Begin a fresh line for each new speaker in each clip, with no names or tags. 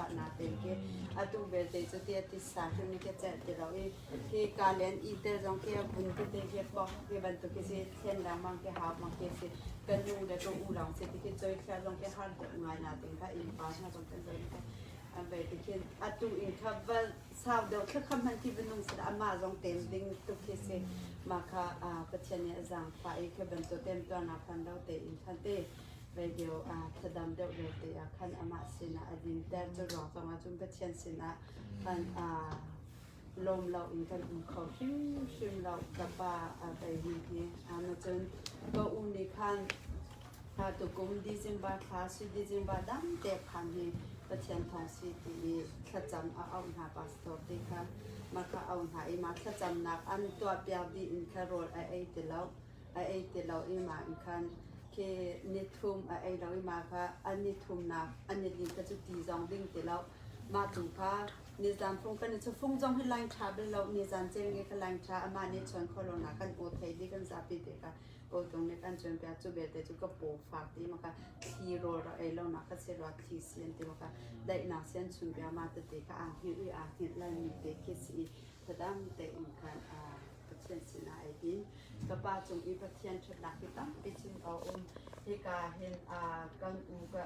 zaangfah na te khi atu belte cu ti a titsa hrim nih khi celh ti lo i khi ka len i tel zong khi a vun tete khi a pok khi bantuk khi si thlen lengmang khi hau bang khi si ka nu le ka u lawng si ti khi choi thliar zong khi har deuh ngai na ting kha innpa hna zong kan zoh kha an vei ti khin atu in kha va sau deuh thlakha hmanh khi va nung seh amah zong tem ding tuk khi si mah kha Pathian nih a zaangfah i khi bantuk temtuarnak hman lo tein khan te radio thadam deuh deuh te ah khan amah sinah a dinter. Cu ruang zongah cun Pathian sinah khan lawm lo in kan um kho hrimhrim lo. Ka pa a vei mi hi cun ka u nih khan tukum December thla si December dam te phan hi Pathian thawng si ti i thlacam a auh hna pastor te kha mah kha auh hna i mah thlacamnak an tuahpiak dih in kha rawl a ei ti lo. A ei ti lo i mah in khan khi nithum a ei lo i mah kha a nithumnak a nili kha cu ti zong ding ti lo. Mah tu kha nizan fung kan i cu fung zong hi line ṭha bal lo nizan ceng nge kha line ṭha amah nih chuan kho lo na kan aw thei dih kan zapi te kha kawltung nih kan chuan piak cu belte cu ka paw fak ti ma kha thli rawl rak ei lo nak kha si rua thli si an ti ma kha daihnak si an chun piak ma tete kha aa hngilh i aa hngilh lai mi te khi si i thadam tein khan Pathian sinah ai din. Ka pa cung i Pathian ṭhatnak hi tampi chim a um. Hika hin kan u ka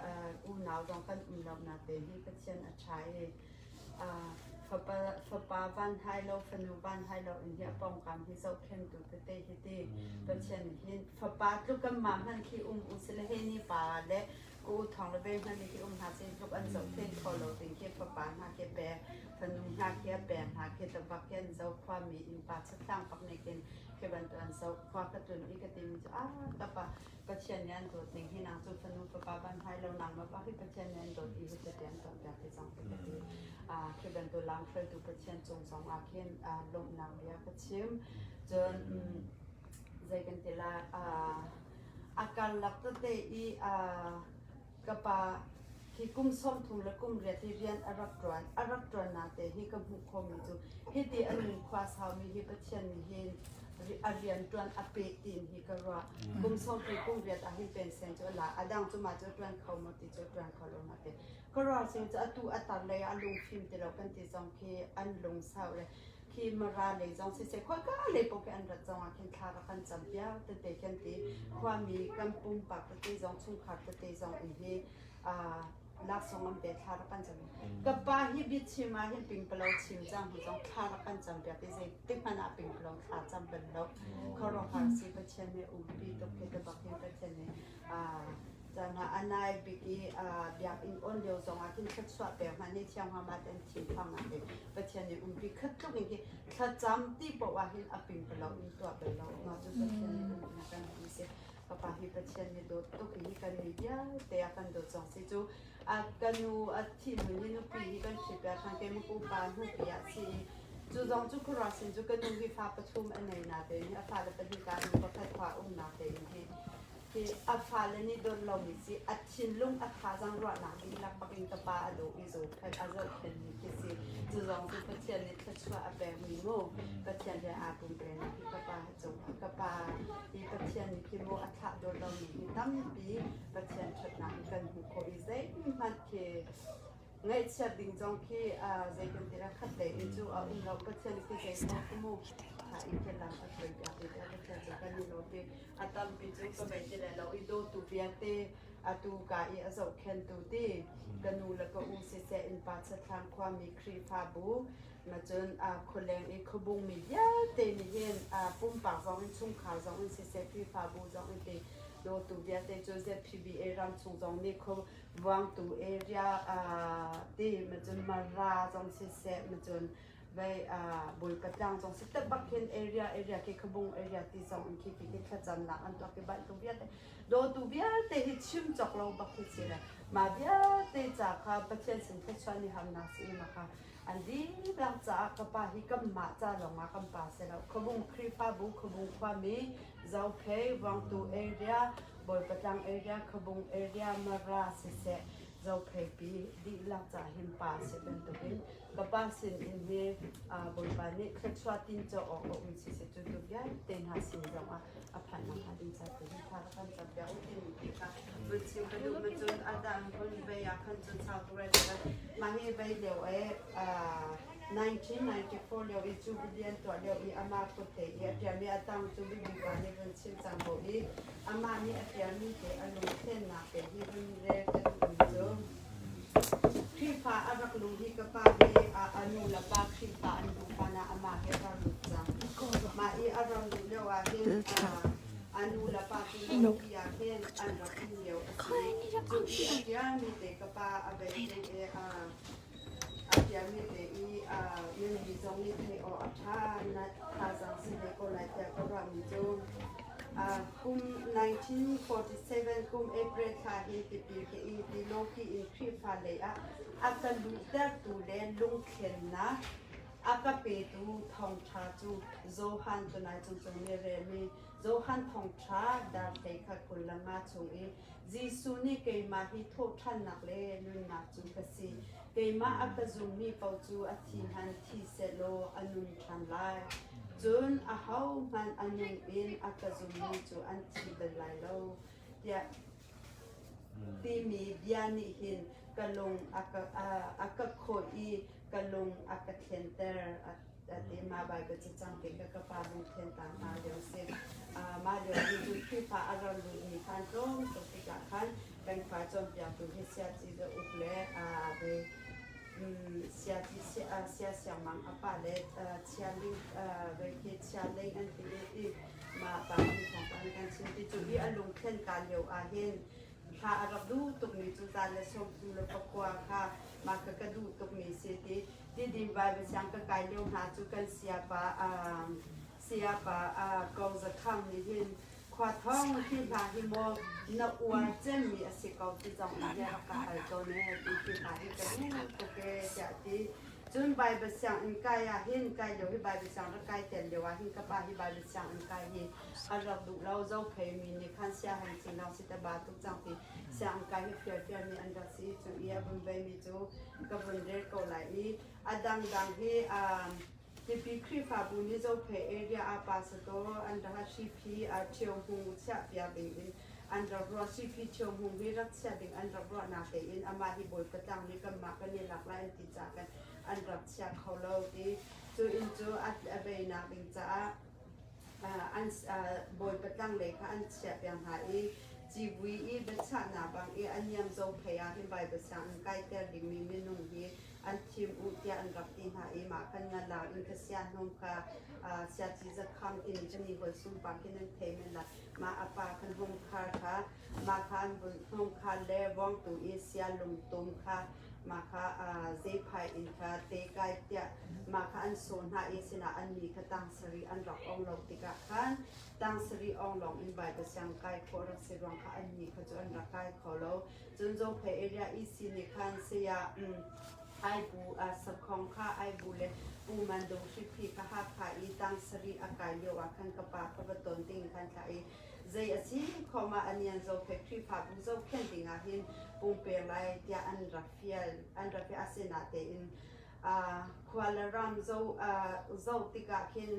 unau zong kan um lo natein hi Pathian a ṭha i fapa fapa van hai lo fanu van hai lo in hi a pawngkam hi zohkhentu tete hi ti Pathian hin fapa tluk kanmah hmanh khi um u sile he ni pa le ka u thawng le ve hmanh khi um hna seh tluk an zohkhenh kho lo ding khi fapa hna khi pek fanu hna khi a pek hna khi tabak khi an zoh khuami innpa chatlang pak nih khin khi bantuk an zoh khua ka tlun i ka timi cu ah kapa Pathian nih an dawt ning hi nang cu fanu fapa ban hai lo nang ma pa hi Pathian nih an dawt i hi tete an tuah piak ti zong khi ka ti khi bantuk lam hruaitu Pathian cung zong ah khin lawmhnak bia ka chim cun zei kan ti la A karlak tete i ka pa hi kum 30 le kum riat hi rian a rak ṭuan. A rak ṭuannak te hi ka hmuh khawhmi cu hiti a nun khua saumi hi Pathian nih hin a rian ṭuan a peh tiin hi ka ruah. Kum 30 kum riat ah hin pensen cu a la. A dang cu mah cu a ṭuan kho maw ti cu a ṭuan kho lo nate. Ka ruah sing cu atu a tar lei ah a lungfim ti lo kan ti zong khi an lungsau le khi Mara lei zong siseh khuaika lei paoh khi an rat zong ah khin thla rak kan cam piak tete kan ti. Khuami kan pumpak tete zong chungkhar tete zong in hi laksawng an pe thla rak kan cam. Ka pa hi biachim ah hin pingpalo chim cang hu zong thla rak kan cam piak ti zei tik hmanh ah pingpalo thla cam bal lo. Khuaruahhar si Pathian nih umpi tuk khi te bak hin Pathian nih Caan ah a nai bik i biakinn on lio zongah khin thluachuah pek hna nih thiang hmama te an thinphang ah hin Pathian nih umpi khat tluk in khi thlacam ti paoh ah hin a pingpalo in tuah bal lo. Mah cu Pathian nih umpi kan ti si. Papa hi Pathian nih dawt tuk hi kan mi vialte a kan dawt zong si cu a ka nu a thih hnu hi nupi hi kan ṭhit piak ṭhan kei muku pa hnupi ah si i cu zong cu khuaruah sin cu ka nu hi fa pathum a nei na tein hi a fale pahnih ka nu pakhat khua umnak tein hi Hi a fale nih dawt lomi si a thinlung a thazaang ruahnak dihlak bak in ka pa a daw i zohkhenh a zohkhenhmi khi si. Cu zong cu Pathian nih thluachuah a pekmi mu. Pathian he aa pumpenak hi ka pa cung ka pa hi Pathian nih khi mu a thlah dawt lomi hi tampi Pathian ṭhatnak hi kan hmuh khawh i zeihmanh khi Ngaihchiat ding zong khi zei kan ti la khat lei in cu a um lo. Pathian khi zei maw mu tha in khi lam a hruai piak ti tiah Pathian cu kan i lawm i a tampi cu ka vei ti lai lo i dawtu vialte atu ka i a zohkhentu ti ka nu le ka u siseh innpa chatthlang khuami Khrihfabu ma cun khualeng i khuabungmi vialte nih hin pumpak zong in chungkhar zong in siseh Khrihfabu zong in ti dawtu vialte cu ZPBA ram chung zong nih khu Vuangtu area ti macun Mara zong siseh macun vei Bawipa tlang zong si bak khin area area khi Khabung area ti zong in khi khi khi thlacamnak an tuah khi bantuk vialte dawtu vialte hi chim cawk lo bak khi si le mah vialte ca kha Pathian sin thluachuah ni hamnak si ma kha an dihlak caah ka pa hi kanmah ca lawngah kan pa si lo Khabung Khrihfabu Khabung khuami Zophei Vuangtu area Bawipa tlang area, Khabung area, Mara siseh, Zopheipi dihlak ca hin pa si bantukin ka pa sin in hi Bawipa nih thluachuah tinco awk a um siseh cu tu vialte hna sin zongah a phanh nakhnga ding ca tu hi thla kan cam piak u timi ti kha vun chim ka duh ma cun a dang vun vei ah khan cun sau tuk lai lo mah hi. hi vei lio e 1994 lio i Jubilee an tuah lio i amah kut te i a ṭialmi a tang cu bibi pa nih vun chim cang ko i amah nih a ṭialmi te a lungthlennak te hi vun rel ka duhmi cu Khrihfa a rak luh hi ka pa hi a nu le pa Khrihfa an luh hlan ah amah hi a rak lut cang. Mah i a rak luh lio ah hin a nu le pa cu lungpi ah khin an rak um lio a si. Cu i a ṭialmi te ka pa a bei i a ṭialmi te i nan mi zong nih theih awk a ṭha na thazaang si ve ko lai tiah ka ruahmi cu kum 1947 kum April thla hi tipil ka ing ti lawki in Khrihfa lei ah a ka luhtertu le lungthlennak a ka petu thawngṭha cu Johan tunai cungcung nih relmi Johan thawngṭha dar hlei kha 25 chung i Jesuh nih keimah hi thawhṭhannak le nunnak cu ka si. Keimah a ka zummi paoh cu a thi hmanh thi sehlaw a nung ṭhan lai. Cun ahohmanh a nung in a ka zummi cu an thi bal lai lo, tiah timi bia nih hin ka lung a ka khawh i ka lung a ka thlenter. A ti. Mah Baibal cacang te kha ka pa lungthlen ta hna lio si. Mah lio hi cu Khrihfa a rak lutmi khan tlawm tuk tikah khan kan khua cawnpiaktu hi Siaci Za Uk le ve Siaci Sia Siang Mang a pa le Chia Ling ve khi Chia Ling an ti i mah pa an thawng an kan chim ti cu hi a lungthlen ka lio ah hin thla a rak duh tukmi cu zan le 39 kha mah kha ka duh tukmi si ti Tidim Baibal siang ka kai lio hna cu kan siapa siapa Ko Za Khang nih hin khua thong hi hla hi maw na uar cemmi a si ko ti zong in bia rak ka hal tawn ee ti hi hla hi ka duh tuk ee tiah a ti. Cun Baibal sianginn kai ah hin kai lio hi Baibal siang rak kai tel lio ah hin ka pa hi Baibal sianginn kai hi a rak duh lo zophei mi nih khan siaheng cing lawng si ta ba tuk cang ti sianginn kai hi fial fial mi an rak si cu i a vun vei mi cu ka vun rel ko lai i a dangdang hi Tipi Khrihfabu nih Zophei area ah pastor an rak Hriphi Ṭhio Hmung chiahpiak ding in an rak ruah. Hriphi Ṭhio Hmung hi rak chiah ding an rak ruahnak tein amah hi Bawipa tlang nih kanmah kan i lak lai an ti caah khan an rak chia kho lo ti. Cu inn cu a beinak ding caah an Bawipa tlang lei kha an chiahpiak hna i civui i biachahnak bang i a niam Zophei ah hin Baibal sianginn kaiter dingmi minung hi an thim u tiah an rak ti hna i mah khan nga la in kha sia hnawm kha siaci zakham timi cu ni hoi sungpa khin an thei men la mah a pa khan hong khar kha mah kha an vun hong khar le vawngtu i sia lungtum kha mah kha zeiphai in kha te kai tiah mah kha an sawh hna i sinah an mi kha tang sarih an rak ong lo tikah khan tang sarih ong lawng in Baibal siang kai khawh rak si ruang kha an mi kha cu an rak kai kho lo. Cun Zophei area EC nih khan saya Aibu sakhong kha Aibu le Pu Man Dong Hriphi kha Hakha i tang sarih a kai lio ah khan ka pa kha va ton ding khan thlah i zei a si khom ah anian Zophei Khrihfabu zohkhenh ding ah hin pumpe lai tiah an rak fial an rak fial. Asinain tein khua le ram zoh tikah khin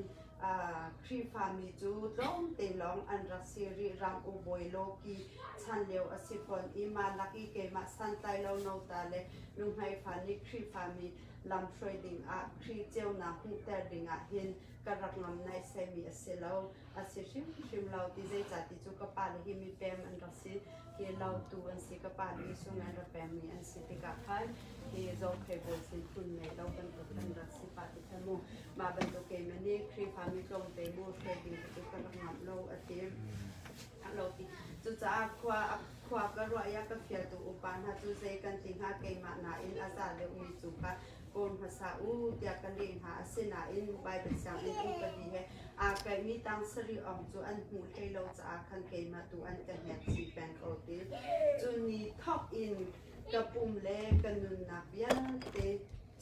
Khrihfami cu tlawmte lawng an rak si rih. Ram ubawi lawki chan lio a si fawn i mah lak i keimah santlai lo nota le nuhmei fa nih Khrihfami lamhruai dingah Khrih ceunak hmuhter dingah hin ka rak ngam naisai a si lo. A si hrimhrim lo ti zeicah ti cu ka pale hi mipem an rak si. Hi lautu an si. Ka pale hi sung an rak pemmi an si tikah khan hi Zophei bawi sin phun ngei lo bantuk an rak si pah ti kha mu. Mah bantuk keimah nih Khrihfami tlawmte mu hruai ding cu ka rak ngamh lo a ti. Lo ti. Cucaah khua khua ka ruah i a ka fialtu upa hna cu zei kan ti hnga keimah nain a za deuhmi cu kha kawl hmasa u tiah ka leh hna. Asinain Baibal sianginn upadi he aa kaihmi tang sarih awng cu an hmuh hlei lo caah khan keimah tu an ka hnek chih peng ko ti. Cu ni thawk in ka pum le ka nunnak vialte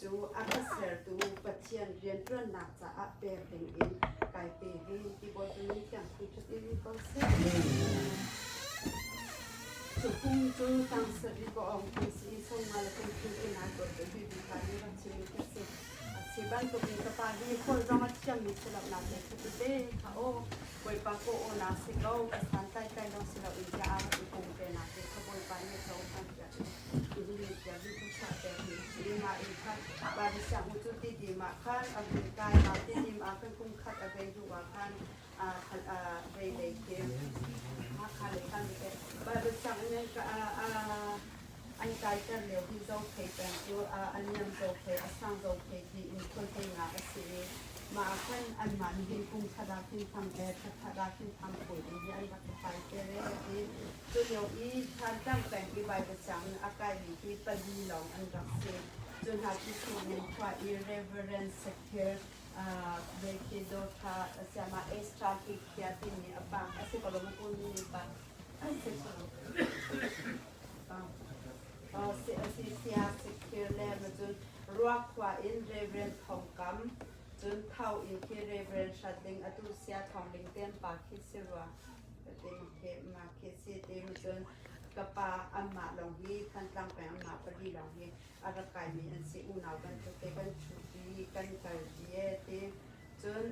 cu a ka sertu Pathian rianṭuannak caah pek ding in kai pe hi ti Bawipa min thiang thangṭhat in ko seh. Cu kum cu tang sarih ka awng ti si i sawmnga le kum thum in ai dawt hi bi pa nih rak chim ka si. A si bantuk in ka pa hi khual zong a thiammi si lo na te kha tete kha aw Bawipa ko aw na si ko ka san tlai tlai lo si lo in tiah a rak i pum te na te kha Bawipa nih a cohlan tiah i hi tiah hi thu chuah ter mi si ma. Bible sianginn cu Tidim ah khan a hun kai. Mah Tidim ah khan kum khat a vei hnu ah khan vei lei khi Hakha lei khan Bible sianginn an kaiter lio hi Zophei peng cu a niam Zophei, a sang Zophei tiin khuahlei nga a si i mah ah khan anmah nih hin kum khat ah khin thang le thla khat ah khin thang phu ding hi an rak i pai te ve a ti. Cu lio i Thantlang peng i Bible sianginn a kaimi hi pali lawng an rak si. Cu hna cu Sihnin khua i Reverend Sakhir Vekidotha Siama Esther Hikhia timi a pa a si ko lo maw ni pa a si ko lo. Sia Sakhir le cun Ruakhua in Reverend Thawng Kam cun Thau in khi Reverend Hrat Ling atu Sia Thawng Ling ten pa khi si rua. Mah khi si ti cun ka pa anmah lawng hi Thantlang peng anmah pali lawng hi a rak kaimi an si. Unau bantuk te kan ṭhuṭi, kan kalṭi e ti. Cun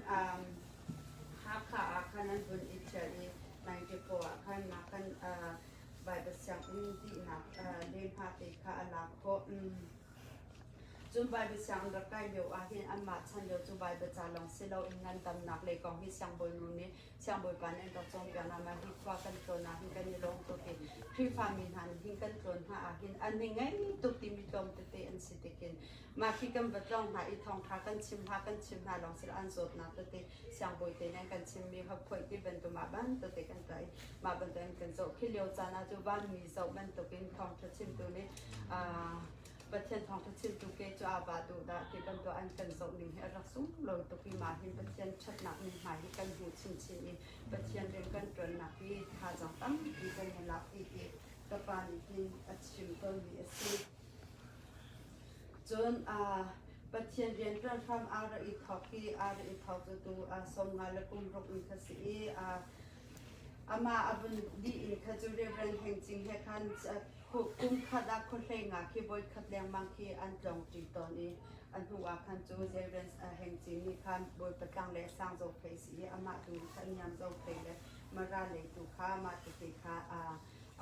Hakha ah khan an vun i ṭhial i 94 ah khan mah khan Baibal sianginn dihnak lehhmah te kha a lak khawh. Cun Baibal sianginn rak kai lio ahhin anmah chan lio cu Baibal ca lawng si loin ngandamnak lei kong hi siangbawinu nih siangbawipa nih an rak cawnpiak hna. Mah hi khua kan tlawn ahhin kan i lawm tuk i Khrihfami hna nih hin kan tlawn hna ahhin an i ngei tuk timi tlawm tete an si tikin mah khi kan va tlawng hna i thawngṭha kan chim hna kan chim hna lawng si lo an zawtnak tete siangbawi te nih an kan chimmi haphuaih ti bantuk mah bantuk te kan tuah i mah bantuk in kan zoh. Khi lio caan ah cu vanmi zoh bantukin thawngṭha chimtu nih Pathian thawngṭha chimtu ke cu aa vah duh dah ti bantuk an kan zoh ning hi a rak sunglawi tuk i mah hin Pathian ṭhatnak mithmai hi kan hmu chinchin i Pathian rian kan ṭuannak hi thazaang tampi kan i lak ti hi ka pa nih hin a chim tawnmi a si. Cun Pathian rian ṭuan hram aa ra i thawk hi aa ra i thawk cu tu 50 le kum ruk in kha si i amah a vun dih in kha cu Reverend Heng Cing he khan kum khat ah khuahlei nga khi voikhat lengmang khi an tlawng ṭi tawn i a hnu ah khan cu Reverend Heng Cing nih khan Bawipa tlang le sang zophei si i amah tu kha niam zophei le Mara lei tu kha mah tete kha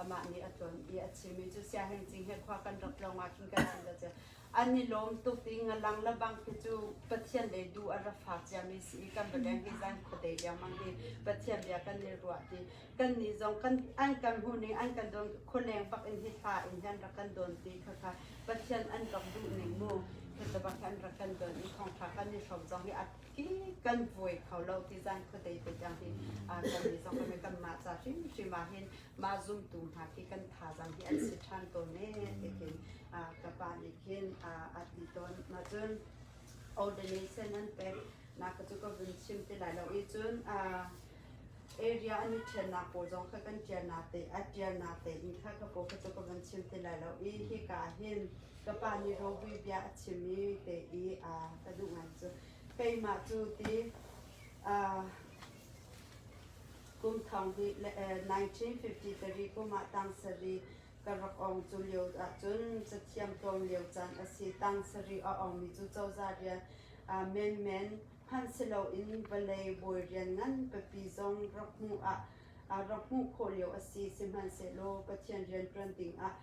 amah nih a tlawn i a chim i cu Sia Heng Cing he khua kan rak tlawng ah khin kan chim ta an i lawm tuk i ngalang le bang khi cu Pathian lei duh a rak fak ciami si i kan va leng hi zan khuadei lengmang hi Pathian bia kan i ruah ti kan nih zong kan an kan hmuh ning an kan don khualeng bak in hi hla in hian rak kan don ti kha kha Pathian an rak duh ning mu khi bak an rak kan don i thawngtha kan i hrawm zong hi a ki kan vuai kho lo ti zan khuadei te tiang hi kan nih zong kan kan mah ca hrimhrim ah hin mah zumtu hna khi kan thazaang hi an si ṭhan tawn e tikin ka pa nih khin a ti tawn. Mah cun ordination an pek nak cu ka vun chim ti lai lo i cun area an i ṭhialnak pawl zong kha kan ṭialnak te a ṭialnak te in kha ka paw kha cu ka vun chim ti lai lo i hika ah hin ka pa nih rovui bia a chim i te i ka duh ngai cu keimah cu ti Kum thong hnih le 1953 kum ah tang sarih ka rak ong. Cu lio ahcun cathiam tlawm lio caan a si. Tang sarih a ongmi cu cozah rian menmen hmanh si loin vawlei bawi rian ngan pipi zong rak hmuh ah rak hmuh khawh lio a si. Sihmanhsehlaw Pathian rianṭuan dingah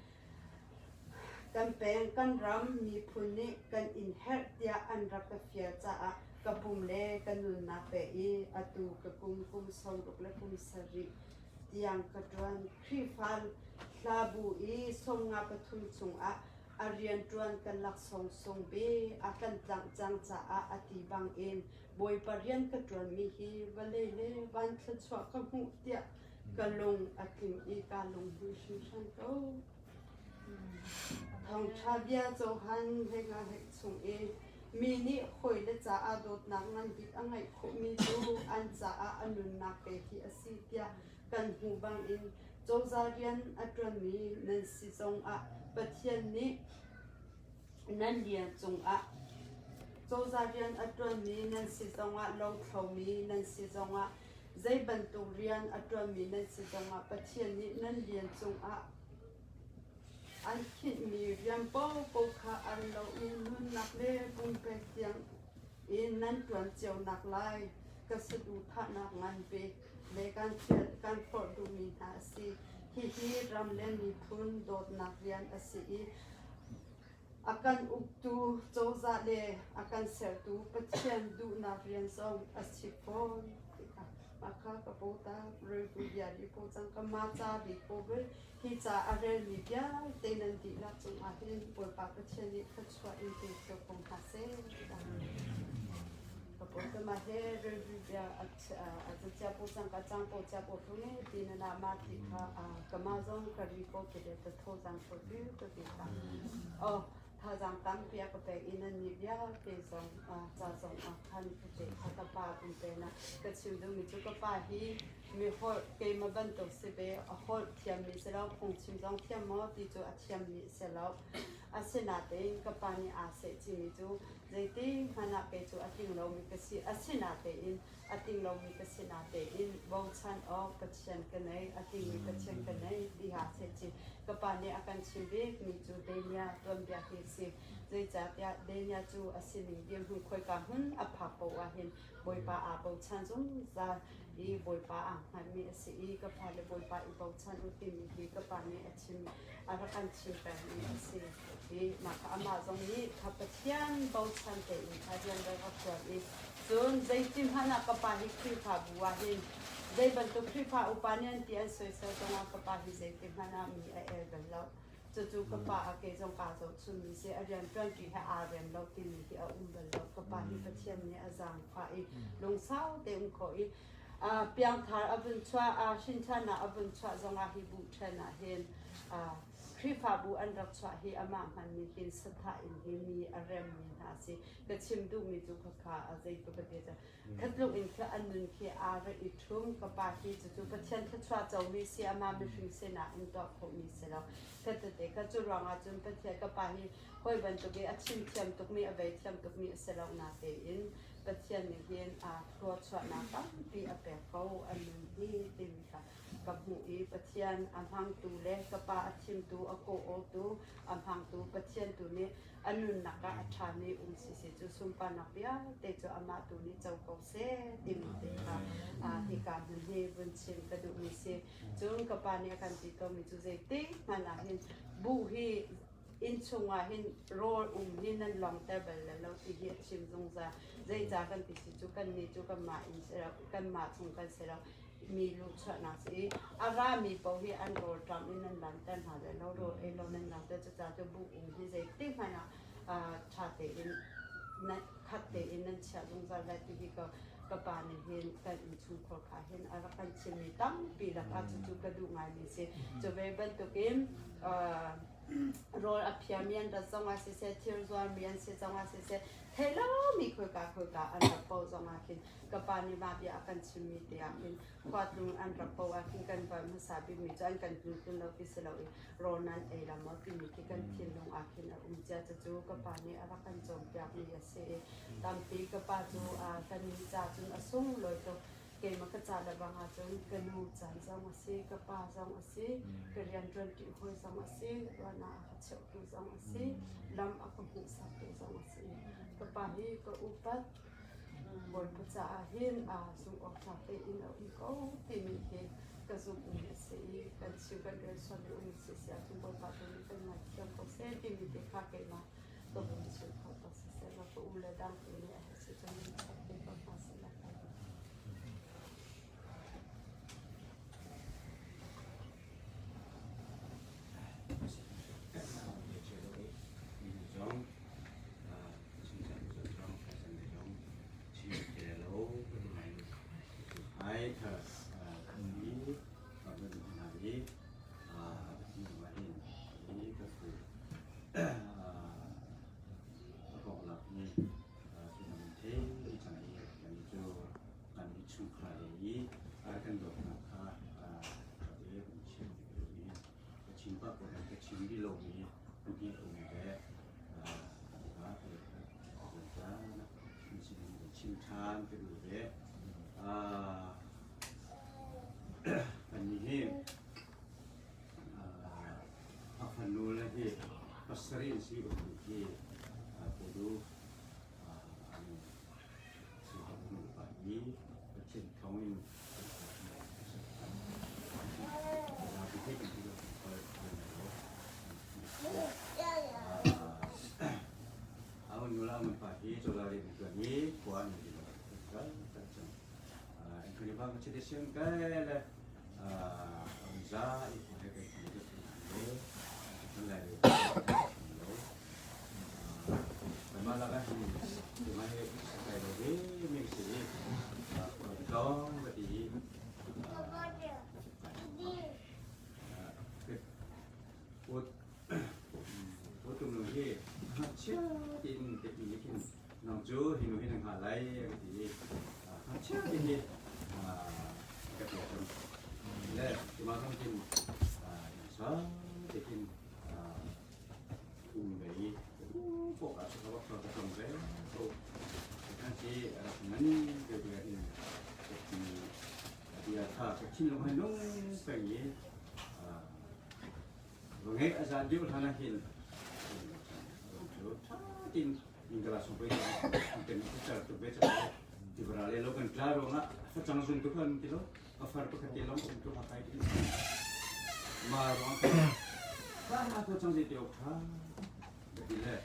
kan peng, kan ram, miphun nih kan in herh tiah an rak ka fial caah ka pum le ka nunnak pe i atu ka kum kum 60 le kum sarih tiang ka ṭuan. Khrihfa hlabu i 53 chungah a rianṭuan ka laksawng sung bik a kan tlangh cang caah a ti bangin Bawipa rian ka ṭuanmi hi vawlei le van thluachuah ka hmuh tiah ka lung a tling i kaa lunghmui hringhran ko. Thawngṭha bia Johan hleinga hlei chung i mi nih hawile caah dawtnak ngan bik a ngeih khawhmi cu an caah a nunnak pek hi a si tiah kan hmuh bangin cozah rian a ṭuanmi nan si zongah Pathian nih nan rian cungah cozah rian a ṭuanmi nan si zongah lothlomi nan si zongah Zei bantuk rian a ṭuanmi nan si zongah Pathian nih nan rian cungah an khinhmi rian paohpaoh kha an lo i nunnak le pumpek tiang in nan ṭuan cio naklai ka saduhthahnak ngan bik le kan kan forh duhmi hna a si. Hihi ram le miphun dawtnak rian a si i. A kan uktu cozah le a kan sertu Pathian duhnak rian zong a si fawn. Mah kha ka pawta rel bia ri po cang ka ma ca bi po bel hi ca a relmi vialte nan dihlak cungah hin Bawipa Pathian nih thluachuah in pe cio ko hna seh. Ka pawta ma he rel bia a chia po cang ka cang po chia po thu ne ti na na ma ti kha ka ma zong ka ri ko ke le ta tho zang tho tu ka ti kha. Oh thazaang tampi a ka pek i nan nih vialte zong ca zong ah khan ka te kha ka pa pumpe na ka chim duhmi cu ka pa hi mi holh keimah bantuk si ve a holh thiammi si lo phungchim zong thiam maw ti cu a thiammi si lo. Asinatein ka pa nih aa seh cimi cu zeitin hmanh ah kei cu a tling lomi ka si. Asinatein a tling lomi ka si natein bochan awk Pathian ka nei, a tlingmi Pathian ka nei ti aa seh ci. Ka pa nih a kan chim bikmi cu Dania tuanbia hi a si. Zeicahtiah Dania cu a sining dirhmun khoika hmun a phak paoh ahhin Bawipa aa bochan zungzal i Bawipa aa hngalhmi a si i ka fale Bawipa i bochan u timi hi ka pa nih a chim a rak kan chim pengmi a si. I mah kha amah zong nih kha Pathian bochan tein kha rian rak a ṭuan i cun zeiti hmanh ah ka pa hi Khrihfabu ah hin zei bantuk Khrihfa upa nih an ti an soisel zongah ka pa hi zeiti hmanh ah mi a el bal lo. Cucu ka pa a ke zong kaa zohchunmi si a rianṭuanṭi he aa rem lo timi hi a um bal lo. Ka pa hi Pathian nih a zaangfah i lungsau te um khawh i piangthar a vun chuah, hrinṭhan ah a vun chuah zongah hi bu ṭhen ah hin Khrihfabu an rak chuah hi amah hmanh nih hin sathah in hi mi a remmi hna a si. Ka chim duhmi cu khakha a zeitluk a ti Khatluk in khi an nun khi aa ra i ṭhum. Ka pa hi cucu Pathian thluachuah comi si, amah mihring sinah in tuah khawhmi si lo. Ka tete kha cu ruangah cun Pathian ka pa hi hawi bantuk i a chim thiam tukmi, a vei thiam tukmi a si lo natein Pathian nih hin aa thluachuahnak tampi a pek ko a nun hi timi kha ka hmuh i Pathian a hmangtu le ka pa a thimtu, a kawh-awtu, a hmangtu Pathian tu nih a nunnak ah a ṭhami um siseh cu sunparnak vialte cu amah tu nih co ko seh timi te kha hika hmun hi vun chim ka duhmi si. Cun ka pa nih a kan ti tawnmi cu zeitik hmanh ah hin buh hi innchung ah hin rawl um hi nan lawngter bal lo ti hi a chim zungzal. Zeicah kan ti si cu kannih cu kanmah inn si lo, kanmah chung kan si lo. Mi luhchuahnak si i a rami paoh hi an rawlṭam in nan lanter hna le lo rawl ei lo nan lanter cucaah cu buh um hi zeitik hmanh ah ṭha tein nan khat tein nan chiah zungzal lai ti hi ka ka pa nih hin kan innchungkhar kha hin a rak kan chimmi tampi lakah cucu ka duh ngaimi si. Cu ve bantukin rawl a phiami an rat zongah siseh, thir zuarmi an si zongah siseh, theih lomi khoika khoika an rat paoh zongah khin ka pa nih mah bia a kan chimmi te ah khin khua tlung an rak paoh ah khin kan van hmasa bikmi cu an kan tlung tlun lo ti si lo i rawl nan ei la maw timi khi kan thinlung ah khin a um cia. Cucu ka pa nih a rak kan cawnpiakmi a si i tampi ka pa cu kan ni ca cun a sunglawi tuk. Keimah ka ca le bang ahcun ka nu caan zong a si, ka pa zong a si, ka rianṭuanṭi hawi zong a si, ruahnak a ka cheuhtu zong a si, lam a ka hmuhsaktu zong a si. Ka pa hi ka upat. Bawipa caah hin zumh awk tlak tein a um ko timi hi ka zumhmi a si i kan chim kan rel sualmi um si si ahcun Bawipa tu nih kan ngaithiam ko seh timi te kha keimah ka vun chim kho tak siseh law ka u le dang tu nih a herh si cun min chap te ko hna seh law ka duh.
Chim ṭhan ka duh ve. Kannih hi a fanu le hi pasarih an si hi pudu an si nupa i Pathian thawng in pa hi cozah rian an ṭuan i khua an ti lo kan kan cang. Anthony pa ka chiti sim kai le za i khua he kai khua le kan lai le lo. Kanmah lakah hin keimah he kai lo ve mi ka si i tlawng ka ti i Pawtum nu hi ngakchia tein pekmi nih khin nang cu hi nu hi na hngah lai a ka ti i ngakchia te hi ka pek cang. Le keimah zong khin sau te khin um ve i pawk ah ka bak ka tong ve ko. Kan si rak ngan deuh deuh in ti bia kha ka thinlung he nung peng i va ngeih a zan deuh hlan ah hin cu ṭha tein mingala sung pei kan tar tuk ve cang tibra le lo kan tla ruangah facang zung tu khan ti lo a far pakhat te long um tu ha kai ti ma ruang ka ha ko chang je te ok tha ti le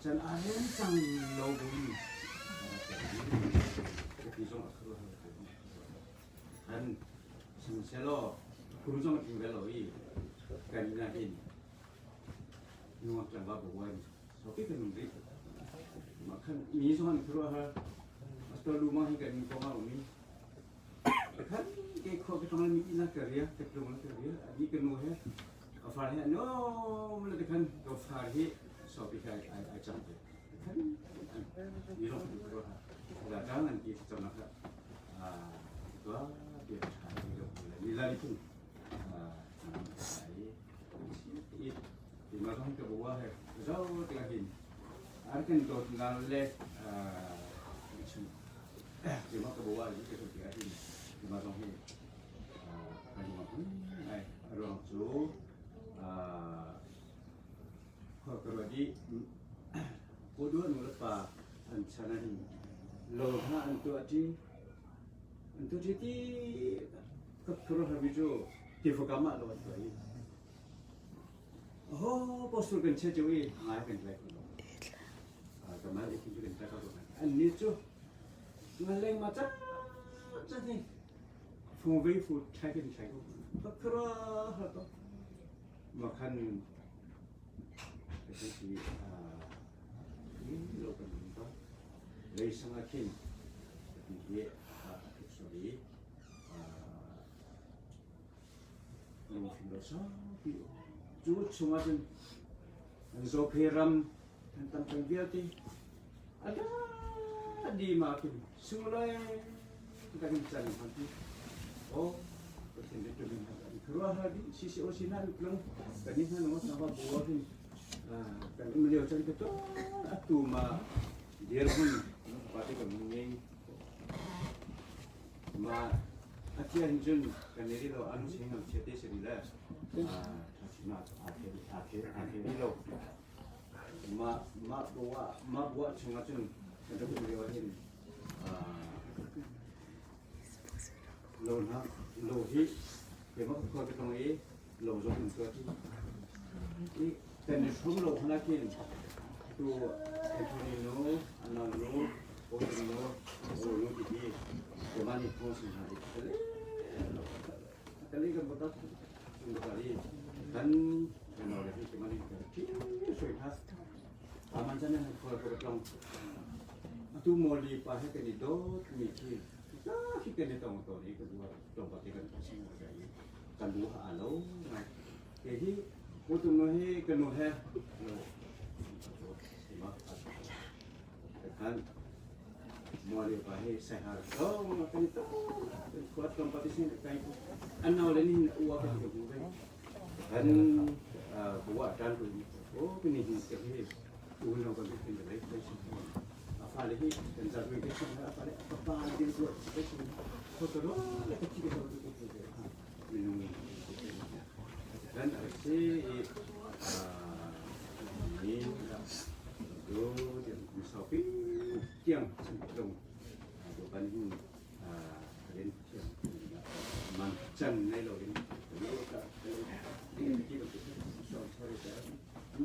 chan a hen chang lo bun ti zong a khru ha kan sihmanhsehlaw kum zong a tling ve lo i kan inn ah hin nungak tlangval bawi sopi kan um rih. Mah khan mi zong an khuaruahhar. Pastor Luma hi kan kong a um i khan ke khua ka tong mi ina ka ria ka tlung ka ria ani ka nu he ka far he no le khan ka far hi sopi kai ai ai chang te khan mi zong an khuaruahhar. Da dang an ti cham na kha tua bia tha ti lo le ni la ni phun ai i ma zong ka bua he zo te ka hin an kan dawt na le chim ti ma ka bua ni ka ti ka hin ti ma zong hi kan ma hun ai ruang cu khua ka ruat i Puduan nu le pa an chan ah hin lo hna an tuah ṭi. An tuah ṭi ti ka khuaruahharmi cu tivakam ah lo an tuah i aho paoh kan chia cio i ngai kan tlai kho lo. Kamal i khin cu kan tlai kho lo. Annih cu ngaleng ma ca ca hi fu vei fu thlai kan thlai ko. Ka khuaruahhar to. Makhan Leisang ah khin ti hi a tuk sual i lungfim lo saupi cu chungah cun Zophe ram an tam peng vialte a di ma khin sunglawi kan can han ti o Pathian le tumin han khuaruahhar dih CCO sin ah tlung kan ni hna nung sa ba bu hin kan um lio chan ka to atu ma dirhmun party kan ngei ma atia hin cun kan nei lo anu sing ngam chia te seri le thachima a the a the a the lo ma ma buwa ma buwa chungah cun kan rak um lio hin Lo hna lo hi keimah ka khua ka tong i lo zong in tuah i kan i hrum lo hna khin tu Anthony nu Anna nu Paul nu Paul nu ti hi keimah nih phung sin hna i kale kan bata chung bata i kan kan le hi keimah nih kan thi soi kha aman chan nan khua ka tong atu moli pa he kan i dawt mi khi ka khi kan i tong to ni ka bu tong pa te kan sin ka i kan bu ha lo ngai ke hi ko tum no hi kan nu he lo kan moli pa he sai har to kan to kan tong pa te sin kai an nau le ni uwa ka ti bu ve kan buwa tan tu o kini hi ke hi u no kan tin le kai sin a fa le hi kan za wi ke sin a fa le a pa din tu ke sin ko to ro le ka ti ke to ke ke minung kan a si i ni do tiang kum sau pi tiang tung do kan hin ren man chan nei lo in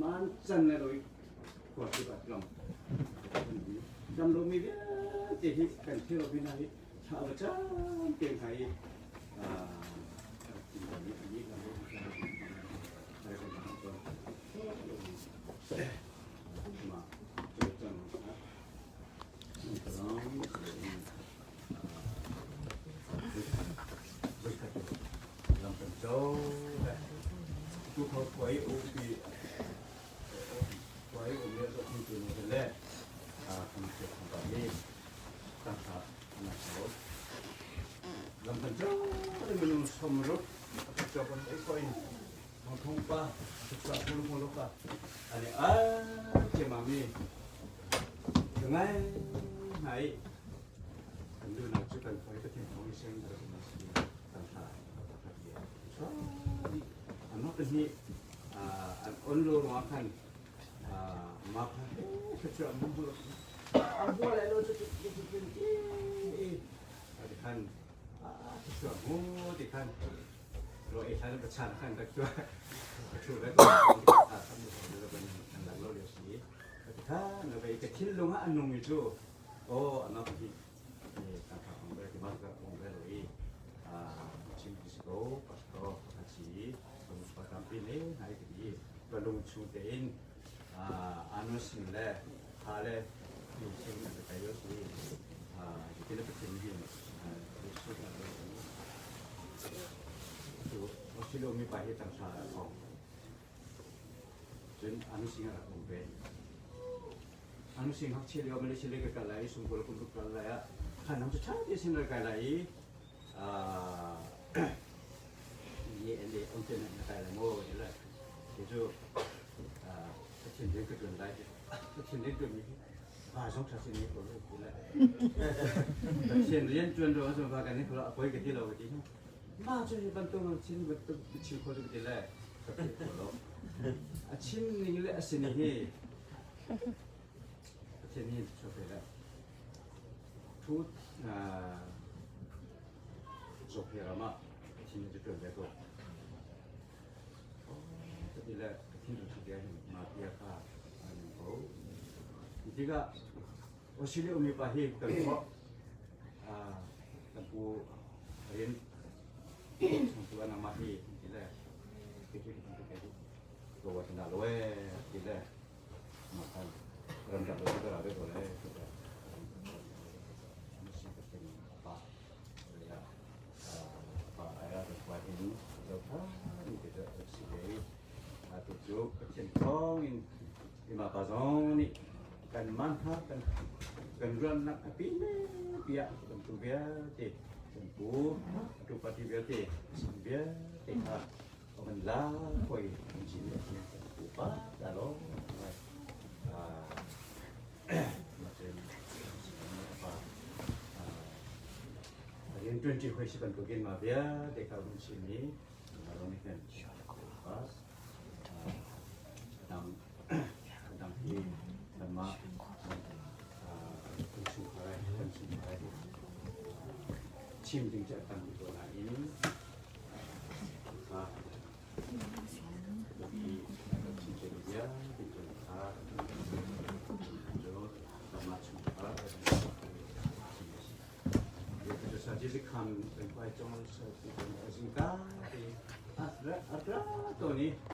man chan nei lo i ko ti ba long dam lo mi vialte hi kan thil lo hna hi thla va cam te hna i